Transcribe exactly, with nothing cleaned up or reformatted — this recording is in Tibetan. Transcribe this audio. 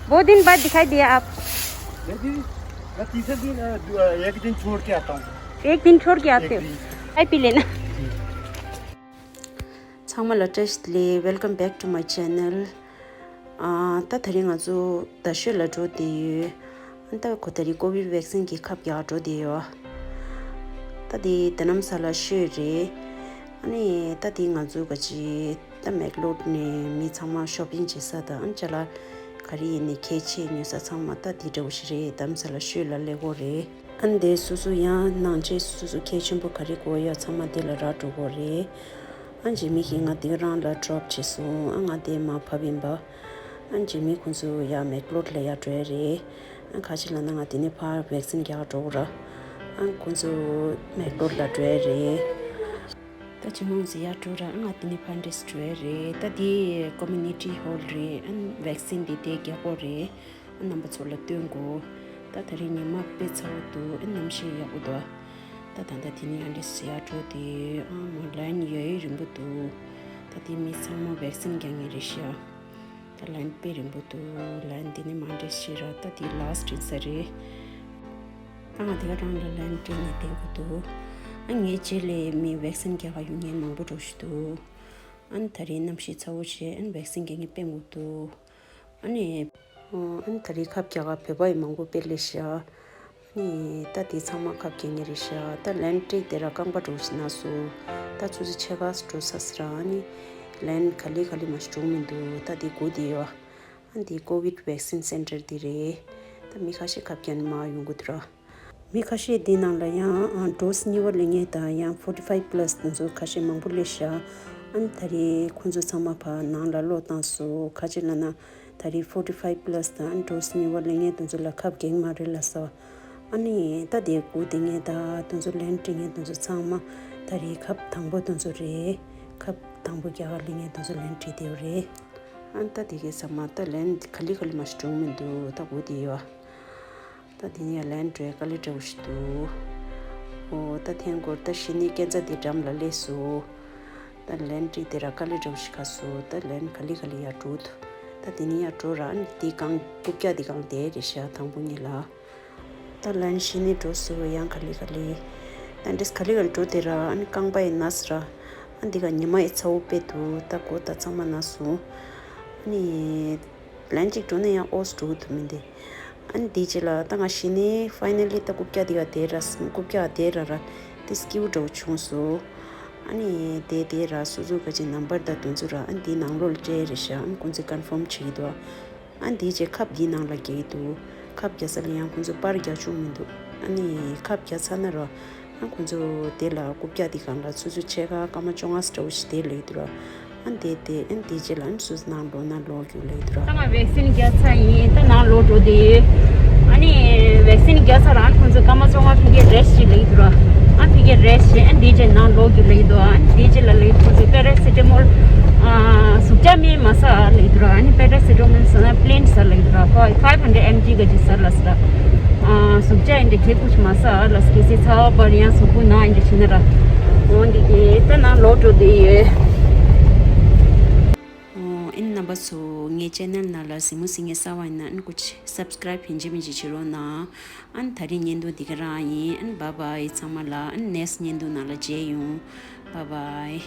बहुत दिन बाद दिखाई दिया आप। मैं भी, मैं तीसरे दिन, अ, दु-, अ, एक दिन छोड़ के आता हूँ। एक दिन छोड़ के आते हो? एक दिन। चाय पी लेना। ཚང་མ་ལ་བཀྲ་ཤིས་བདེ་ལེགས། Welcome back to my channel. ཨ། ད་དེ་རིང་ང་ཚོ་རྡ་ཤོད་ལ་འགྲོ་བསྡད་ཡོད། ཨ། ད་ཁོ་ད་རེས་ཀོ་བིཌ་ཝེག་སིན་གྱི་ཁབ་རྒྱག་འགྲོ་བསྡད་ཡོད། ད་དེ་དྷ་རམ་ས་ལ་ཤོད་རེད། ཨ་ནི་ད་དེ་ང་ཚོ་ག་ཅི། ད་མེག་ལོར་ནས་མི་ཚང་མ་ཤོ་པིང་བྱེད་ས་དང་། ཨ། ཅ་ལག་ག་རེ་ཡིན་ནའི་ཁྱད་ཆོས་ཉོ་ས་ཚང་མ་ད་དེ་འདྲ་བོ་ཞིག་རེད། དྷ་རམ་ས་ལ་ཤོད་ལ་སླེབས་ཀྱི་ཡོད་རེད། ཨ་ནི་དེ་སོ་སོ་ཡང་ནང་ཆས་སོ་སོ་གལ་ཆེན་པོ་ག་རེ་དགོས་ཡོད་ཚང་མ་དེ་ལ་རག་འགྲོ་གི་ཡོད་རེད། ཨ། འཇིགས་མེད་ཀྱིས་ང་དེ་ག་རང་ལ་ཌོབ་བྱས་སོང་། ཨ། ང་དེ་མར་བབས་ཡིན་པ། ཨ། འཇིགས་མེད་ཁོང་ཚོ་ཡར་མེག་ལོར་ལ་ཡར་འགྲོ་ཡ་རེད། ཨ། ཁ་ཅིག་ལབ་ན་ང་དེ་ནས་ཕར་ཝེག་སིན་རྒྱག་འགྲོ་གི་ར། ཨ། ཁོང་ཚོ་མེག་ལོར་ལ་འགྲོ་ཡ་རེད། ད་འཇིགས་མེད་ཚོ་ཡར་འགྲོ་ར། ཨ། ང་དེ་ནས་ཕར་འདྲེས་འགྲོ་ཡ་རེད། ད་དེ་ཀོ་མུ་ནི་ཊི་ཧོལ་རེད། ཨ། ཝེག་སིན་དེ་དེ་རྒྱག་གི་ཡོད་རེད། རྣམ་པ་ཚོ་ལ་སྟོན་དགོས། ད་དེ་རིང་ཉི་མ་དཔེ་ཚ་བོ་འདུག། ཨ། གནམ་གཤིས་ཡག་པོ་འདུག། ད་ད་ལྟ་དེ་ནས་ཡར་འདྲེས་ཡར་འགྲོ་དེ། ཨ། མོ་ལའིན་ཡོད་ཡོད་རིང་པོ་འདུག། ད་དེ་མི་ཚང་མ་ཝེག་སིན་རྒྱག་མཁན་རེད་ཤག། ད་ལའིན་དཔེ་རིང་པོ་འདུག། ལའིན་དེ་ནས་མར་འདྲེས་ཤག་ར། ད་དེ་ལཱ་སི་ཊི་ཡིན་ས་རེད། ད་ང་དེ་ག་རང་ལ་ལའིན་སྤྲད་ནས་བསྡད་དགོས་འདུག། ཨ། ངའི་རྗེས་ལ་མི་ཝེག་སིན་རྒྱག་ག་ཡོང་མཁན་མང་པོ་འགྲོ་བཞིན་འདུག། ཨ་ནི་ད་རེས་གནམ་གཤིས་ཚ་བོ་བྱས། ཨ་ནི་ཝེག་སིན་རྒྱག་མཁན་དཔེ་མང་པོ་འདུག། ཨ་ནི། ཨ་ནི་ད་རེས་ཁབ་རྒྱག་ག་བོད་པ་ཡང་མང་པོ་དཔེ་སླེབས་ཤག། ཨ་ནི་ད་དེ་ཚང་མ་ཁབ་རྒྱག་མཁན་རེད་ཤག། ད་ལའིན་སྤྲད་དེ་ར་རྐང་པ་འགྲོ་བཞིན་ན་སུ། ད་ཆུ་ཚོད་ཕྱེད་ཀ་འགྲོ་ཚར་སོང་ར། ཨ་ནི་ལའིན་ག་ལེ་ག་ལེ་མ་ཞིག་འགྲོ་མི་འདུག། ད་དེ་སྒུག་བསྡད་ཡོད། ཨ་ནི་དེ་ཀོ་བིཌ་ཝེག་སིན་སེན་ཊར་དེ་རེད། ད་མི་ཁ་ཤས་ཁབ་རྒྱག་ནས་མར་ཡོང་གི་འདུག་ར། མི་ཁ་ཤས་འདི་ནང་ལ་ཡང་ཌོ་སི་གཉིས་པ་ལེན་མཁན་དང་ཡང་ཕོར་ཊི་ཕའིབ་པ་ལ་སི་དེ་ཚོ་ཁ་ཤས་མང་པོ་སླེབས་ཤག། ཨ་ནི་ད་རེས་ཁོང་ཚོ་ཚང་མ་ཕར་ནང་ལ་ལོག་བཏང་སོང་། ག་ཅི་ལབ་ན་ད་རེས་ཕོར་ཊི་ཕའིབ་པ་ལ་སི་དང་ཌོ་སི་གཉིས་པ་ལེན་མཁན་དེ་ཚོ་ལ་ཁབ་རྒྱག་གི་མ་རེད་ལབ་སོང་། ཨ་ནི་ད་དེ་སྒུག་བསྡད་མཁན་དང་དེ་ཚོ་ལའིན་སྤྲད་མཁན་དེ་ཚོ་ཚང་མ་ད་རེས་ཁབ་དང་པོ་དེ་ཚོ་རེད། ཁབ་དང་པོ་རྒྱག་ག་ལེན་མཁན་དེ་ཚོ་ལའིན་སྤྲད་བསྡད་ཡོད་རེད། ཨ་ནི་ད་དེ་གའི་ཚང་མ་ད་ལའིན་ག་ལེ་ག་ལེ་མ་ཞིག་འགྲོ་མི་འདུག། ད་སྒུག་བསྡད་ཡོད། ད་དེ་ནས་ཡར་ལའིན་འགྲོ་ཡ་དཀའ་ལས་འདྲ་བོ་ཞིག་འདུག། ཨོ། ད་ཐེངས་འགོར་ད་གཞི་ནས་སྐས་འཛེག་དེ་འགྲམ་ལ་སླེབས་སོང་། ད་ལའིན་སྤྲད་དེ་ར་དཀའ་ལས་འདྲ་བོ་ཞིག་ཁ་སོང་། ད་ལའིན་ག་ལེ་ག་ལེ་ཡར་འགྲོ་འདུག། ད་དེ་ནས་ཡར་འགྲོ་ར། ཨ་ནི་དེ་སྒང་རྐུབ་བཀྱག་དེ་སྒང་བསྡད་རེད་ཤག། དང་པོ་ཉིད་ལ། ད་ལའིན་གཞི་ནས་འགྲོ་སོང་། ཡང་ག་ལེ་ག་ལེ། ད་འདྲེས་ག་ལེ་ག་ལེ་འགྲོ་དེ་ར། ཨ་ནི་རྐང་པ་ཡིན་ན་ཟེར་ར། ཨ་ནི་དེ་ག་ཉི་མ་ཡི་ཚ་བོ་དཔེ་འདུག། ད་མགོ་ད་ཚང་མ་ན་སོང་། ཨ་ནི། ལན་གཅིག་འགྲོ་ན་ཡང་ཨོ་སི་འགྲོ་གི་འདུག་མི་འདི། ཨ་ནི་དེའི་རྗེས་ལ་ད་ང་གཞི་ནས་ཕའི་ནལ་ལི་ད་རྐུབ་བཀྱག་འདི་ག་དེ་ར་རྐུབ་བཀྱག་དེ་ར་ར་དེ་སྐྱིད་པོ་འདྲ་བོ་བྱུང་སོང་། ཨ་ནི་དེ་དེ་ར་སོ་སོ་ག་ཅིག་ནམ་བར་ད་དུང་ཚོ་ར་ཨ་ནི་དེའི་ནང་ལོགས་ལ་སྤྲད་རེད་ཤག། ཨ་ནི་ཁོང་ཚོས་ཀོན་ཕོམ་བྱེད་ཀྱི་འདུག། ཨ་ནི་དེའི་རྗེས་ཁབ་འདིའི་ནང་ལ་རྒྱག་གི་འདུག། ཁབ་རྒྱག་ས་ལ་ཡང་ཁོང་ཚོ་པར་རྒྱག་བཅུག་མི་འདུག། ཨ་ནི་ཁབ་རྒྱག་ཚར་ན་ར། ཨ་ཁོང་ཚོ་དེ་ལ་རྐུབ་བཀྱག་དེ་སྒང་ལ་ཆུ་ཚོད་ཕྱེད་ཀ་སྐར་མ་བཅོ་ལྔ་ཙམ་འདྲ་བོ་ཞིག་དེ་ལབ་ཀྱི་འདུག་ར། ཨ་དེ་དེ་ཨ་དེ་རྗེས་ལ་ཨ་སུ་ནང་ལོགས་ན་ལོག་རྒྱུ་ལབ་ཀྱི་འདུག་ར། ད་ང་ཝེག་སིན་བརྒྱབ་ཚར་ཡིན། ད་ནང་ལོག་འགྲོ་དེ་ཡོད། ཨ་ནི་ཝེག་སིན་བརྒྱབ་ཚར་ར། ཨ་ཁོང་ཚོ་སྐར་མ་བཅོ་ལྔ་ཕ་གིར་རེ་སི་ཊི་བྱེད་ལབ་ཀྱི་འདུག་ར། ཨ་ཕ་གིར་རེ་སི་ཊི་བྱེད། ཨ་དེ་རྗེས་ནང་ལོག་རྒྱུ་ལབ་ཀྱི་འདུག། ཨ་དེ་རྗེས་ལ་ལབ་ཁོང་ཚོ་པེ་ར་སི་ཊ་མོལ་ཨ་ཟུག་བཅག་མེད་མ་ཟ་ལབ་ཀྱི་འདུག་ར། ཨ་ནི་པེ་ར་སི་ཊ་མོལ་ཟ་ན་པི་ལེན་ཟ་ལབ་ཀྱི་འདུག་ར། ཕའིབ་ཧན་ཌེ་རེ་ཌི་ཨེམ་ཇི་ག་ཅིག་ཟ་ལབ་ཟེར་ར། ཨ་ཟུག་བཅག་ཡིན་དེ་གེ་ཀུ་ཤི་མ་ཟ་ལབ་ཟེར། གལ་སྲིད་ཚ་བ་འབར་ཡང་གཟུགས་པོ་ན་ཡིན་དེ་བྱེད་ན་ར། འོ་འདི་གི་ད་ནང་ལོག་འགྲོ་དེ་ཡོད། ཨོ། ཨིན་རྣམ་པ་ཚོ་ངའི་ཅེ་ནལ་ནང་ལ་གཟིགས་མོ་གཟིགས་མཁན་གསར་པ་ཡིན་ན་ཨིན་ཀུ་ཅི་སབ་སི་ཀ་རའིབ་ཡིན་གཅིག་མིན་གཅིག་བྱེད་རོགས་གནང་། ཨ་ནི་ད་རིང་བརྙན་ཐུང་འདི་ག་རང་ཡིན། ཨ་ནི་བཱའི་བཱའི་ཚང་མ་ལ། ཨ་ནི་ནེག་སི་ཊི་བརྙན་ཐུང་ནང་ལ་མཇལ་ཡོང་། བཱའི་བཱའི།